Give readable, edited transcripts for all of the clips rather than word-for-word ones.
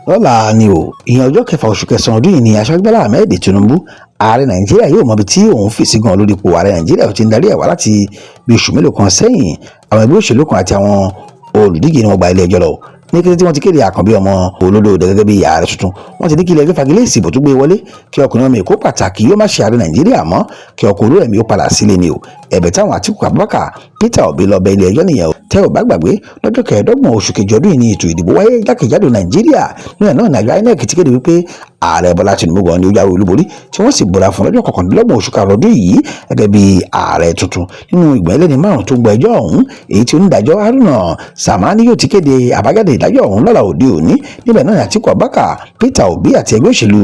Lọ́la ni o, ìyẹn ọjọ́ 6 oṣù 9 ọdún yìí ni Aṣíwájú Bọ́lá Ahmed Tinubu, ààrẹ Nàìjíríà, yóò mọ ibi tí òun fì sí gan lórí ipò ààrẹ Nàìjíríà tó ti ń darí ẹ̀ wá láti bí oṣù mélòó kan sẹ́yìn. Àwọn ẹgbẹ́ òṣèlú kan àti àwọn olùdíje ni wọ́n gba ilé ẹjọ́ lọ ní kété tí wọ́n ti kéde Àkànbí ọmọ Olódòdó gẹ́gẹ́ bí ààrẹ tuntun. Wọ́n ti ní kí ilé ẹjọ́ fagilé ìsìnbò tó gbé wọlé, kí ọkùnrin ọmọ Èkó pàtàkì yóò má ṣe ààrẹ Nàìjíríà mọ́, kí ọkọ̀ Olúrẹ̀mí ó padà sílé ni o. Ẹ̀bẹ̀ táwọn Àtíkù Abubakar, Peter Obi lọ bẹ ilé ẹjọ́ nìyẹn o. Tẹ́ ò bá gbàgbé, lọ́jọ́ 25 oṣù 2 ọdún yìí ni ètò ìdìbò wáyé jákèjádò Nàìjíríà. Nígbà náà ní àjọ INEC ti kéde wípé ààrẹ Bọ́lá Tinubu gan ni ó jáwé olúborí, tí wọ́n sì búra fún lọ́jọ́ 29 oṣù 5 ọdún yìí gẹ́gẹ́ bí ààrẹ tuntun. Nínú ìgbìmọ̀ ẹlẹ́ni 5 tó gbọ́ ẹjọ́ ọ̀hún, èyí tí onídàájọ́ Haruna Samani yóò ti kéde àbájáde ìdájọ́ ọ̀hún lọ́la òde òní. Níbẹ̀ náà ni Àtíkù Abubakar, Peter Obi àti ẹgbẹ́ òṣèlú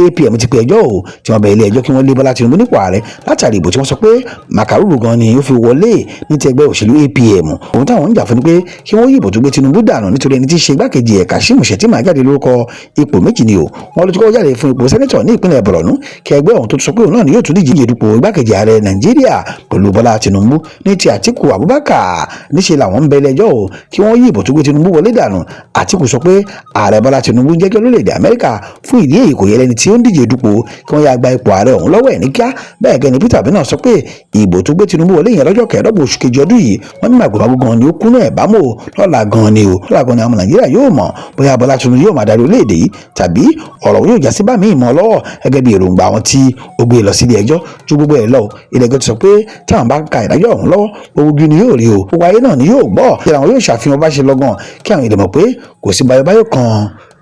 APM ti pe ẹjọ́ o, tí wọ́n bẹ ilé ẹjọ́ kí wọ́n lé Bọ́lá Tinubu nípò ààrẹ látàrí ìbò tí wọ́n sọ pé màkàrúrù gan ni ó fi wọlé ní ti ẹgbẹ́ òṣèlú APM. Ohun táwọn ń jà fún ni pé kí wọ́n yí ìbò tó gbé Tinubu dànù, nítorí ẹni tí í ṣe igbákejì ẹ̀, Kashim Shettima, jáde lórúkọ ipò méjì ni o. Wọ́n ló ti kọ́kọ́ jáde fún ipò sẹ́nẹ́tọ̀ ní ìpínlẹ̀ Borno, kí ẹgbẹ́ ọ̀hún tó sọ pé òun náà ni yóò tún díje dupò igbákejì ààrẹ Nàìjíríà pẹ̀lú Bọ́lá Tinubu. Ní ti Àtíkù Abubakar, níṣẹ́ làwọn ń bẹ ilé ẹjọ́ o kí wọ́n yí ìbò tó gbé Tinubu wọlé dànù. Àtíkù sọ pé ààrẹ Bọ́lá Tinubu ń jẹ́ kí orílẹ̀-èdè Amẹ́ríkà, fún ìdí èyí kò yẹ lẹ́ni tí ó ń díje dupò, kí wọ́n yá gba ipò ààrẹ ọ̀hún lọ́wọ́ ẹ̀ ní kíá. Bẹ́ẹ̀ gẹ́ni Peter Obi náà sọ pé ìbò tó gbé Tinubu wọlé yẹn lọ́jọ́ 25 oṣù 2 ọdún yìí, wọ́n ní màgòmágó gan ni ó kúnú ẹ̀ bámò. Lọ́la gan ni o, lọ́la gan ni àwọn Nàìjíríà yóò mọ̀ bóyá Bọ́lá Tinubu yóò máa darí orílẹ̀-èdè yìí tàbí ọ̀rọ̀ yóò já sí bá mi ìmọ̀ lọ́wọ́ gẹ́gẹ́ bí èròǹgbà àwọn tí ó gbé lọ sílé ẹjọ́. Ju gbogbo ẹ̀ lọ, ilé ẹjọ́ ti sọ pé táwọn bá ń ka ìdájọ́ ọ̀hún lọ́wọ́, gbogbo ni yóò rí o, gbogbo ayé náà ni yóò gbọ́ kí àwọn yóò ṣàfihàn bá ṣe lọ́gàn, kí àwọn èdè mọ̀ pé kò sí báyọ̀báyọ̀ kan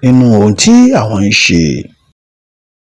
nínú ohun tí àwọn ń ṣe.